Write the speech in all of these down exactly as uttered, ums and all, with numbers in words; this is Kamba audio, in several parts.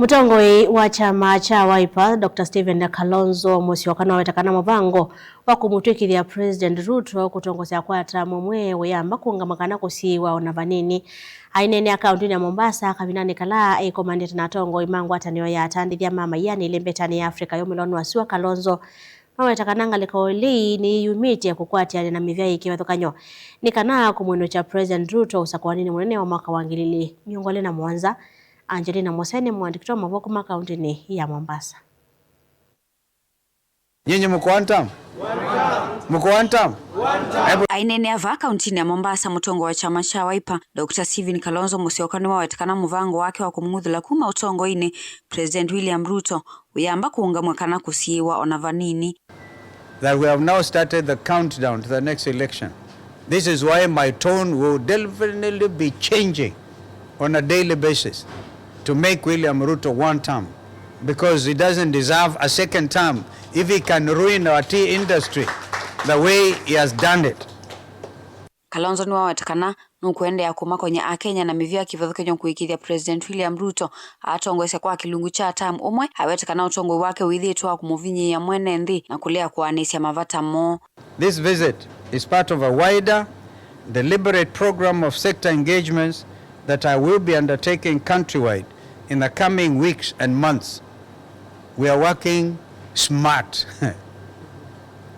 Mũtongoi wa kyama kya Wiper, Doctor Stephen Kalonzo Musyoka, nĩwaweta kana mũvango wa kũmũtw'ĩkĩthya President Ruto kũtongosya kwa term ĩmwe ũyamba kũũngamw'a kana kũsiĩĩwa o na vanini. Aineenea kaũntĩnĩ ya Mombasa kavindanĩ kala eĩkomanĩte na atongoi ma ngwatanĩo ya atandĩthya ma maiani ĩlembetanĩ ya Africa yũmĩlonĩ wa sua, Kalonzo nĩwaweta kana ngalĩko ĩlĩ nĩyĩyumĩtye kũkwatĩanĩa na mĩvĩa yĩ kĩvathũkany'o nĩ kana kũmwĩnũkya President Ruto ũsakũaninĩ mũnene wa mwaka wa ngili ilĩ mĩongo ĩlĩ na mũonza. Angelina Mose nĩ mũandĩki wa maũvoo kuma kaũntĩnĩ ya Mombasa. Nyinyi mko one term? Mko one term? Hebu. Aineenea vaa kaũntĩnĩ ya Mombasa, mũtongoi wa kyama kya Wiper, Doctor Stephen Kalonzo Musyoka, nĩwaweta kana mũvango wake wa kũmũng'uthĩla kuma ũtongoinĩ President William Ruto ũyamba kũũngamw'a kana kũsiĩĩwa o na vanini. That we have now started the countdown to the next election. This is why my tone will definitely be changing on a daily basis to make William Ruto one term, because he doesn't deserve a second term if he can ruin our tea industry the way he has done it. Kalonzo nĩwaweta kana nũkũendeea kũmakony'a Akenya na mĩvĩa kĩvathũkany'o kũĩkĩĩthya President William Ruto atongoesya kwa kĩlungu kya term ũmwe. Aweta kana ũtongoi wake wĩthĩĩtwe wa kũmũvinyĩĩa mwene nthĩ na kũlea kũaanĩsya mavata moo. This visit is part of a wider, deliberate program of sector engagements that I will be undertaking countrywide in the coming weeks and months. We are working smart,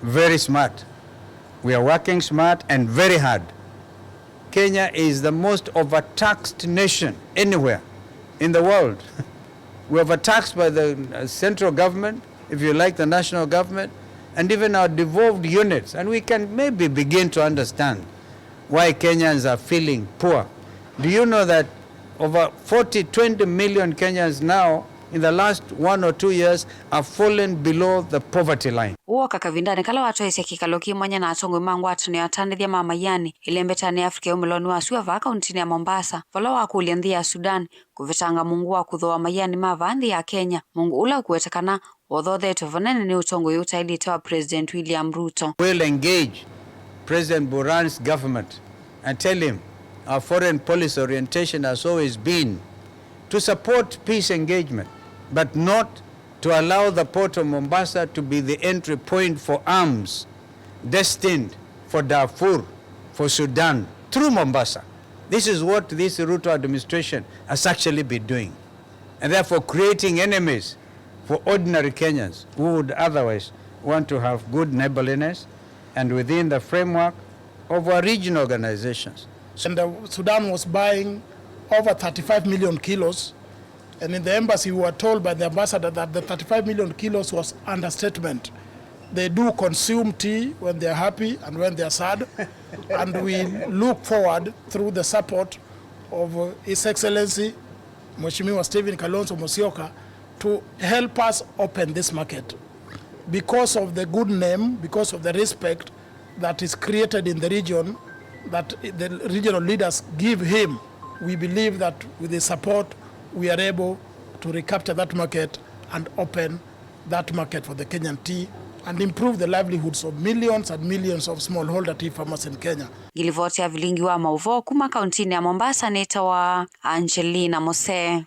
very smart. We are working smart and very hard. Kenya is the most overtaxed nation anywhere in the world. We are overtaxed by the, uh, central government, if you like, the national government, and even our devolved units. And we can maybe begin to understand why Kenyans are feeling poor. Do you know that over forty, twenty million Kenyans now in the last one or two years have fallen below the poverty line? Ũũ woka kavindanĩ kala watwaĩĩsya kĩkalo kĩ mwanya na atongoi ma ngwatanĩo ya atandĩthya ma maiani ĩlembetanĩ ya Africa yũmĩlonĩ wa sua vaa kaũntĩnĩ ya Mombasa, vala wakũlya nthĩ ya Sudan kũvetanga mũungu wa kũthooa maiani ma vaa nthĩ ya Kenya, mũungu ũla ũkũwetekana ũthothetwe vanene nĩ ũtongoi ũtaĩlĩte wa President William Ruto. We'll engage President Buhari's government and tell him our foreign policy orientation has always been to support peace engagement, but not to allow the port of Mombasa to be the entry point for arms destined for Darfur, for Sudan, through Mombasa. This is what this Ruto administration has actually been doing, and therefore creating enemies for ordinary Kenyans who would otherwise want to have good neighborliness and within the framework of our regional organizations. And, uh, Sudan was buying over thirty-five million kilos, and in the embassy we were told by the ambassador that the thirty-five million kilos was understatement. They do consume tea when they are happy and when they are sad, and we look forward through the support of, uh, His Excellency Mheshimiwa Stephen Kalonzo Musyoka to help us open this market because of the good name, because of the respect that is created in the region, that the regional leaders give him. We believe that with his support, we are able to recapture that market and open that market for the Kenyan tea and improve the livelihoods of millions and millions of smallholder tea farmers in Kenya. Ngilivoti ya vilingi wa maũvoo kuma kaũntĩnĩ ya Mombasa nĩtawa Angelina Mose.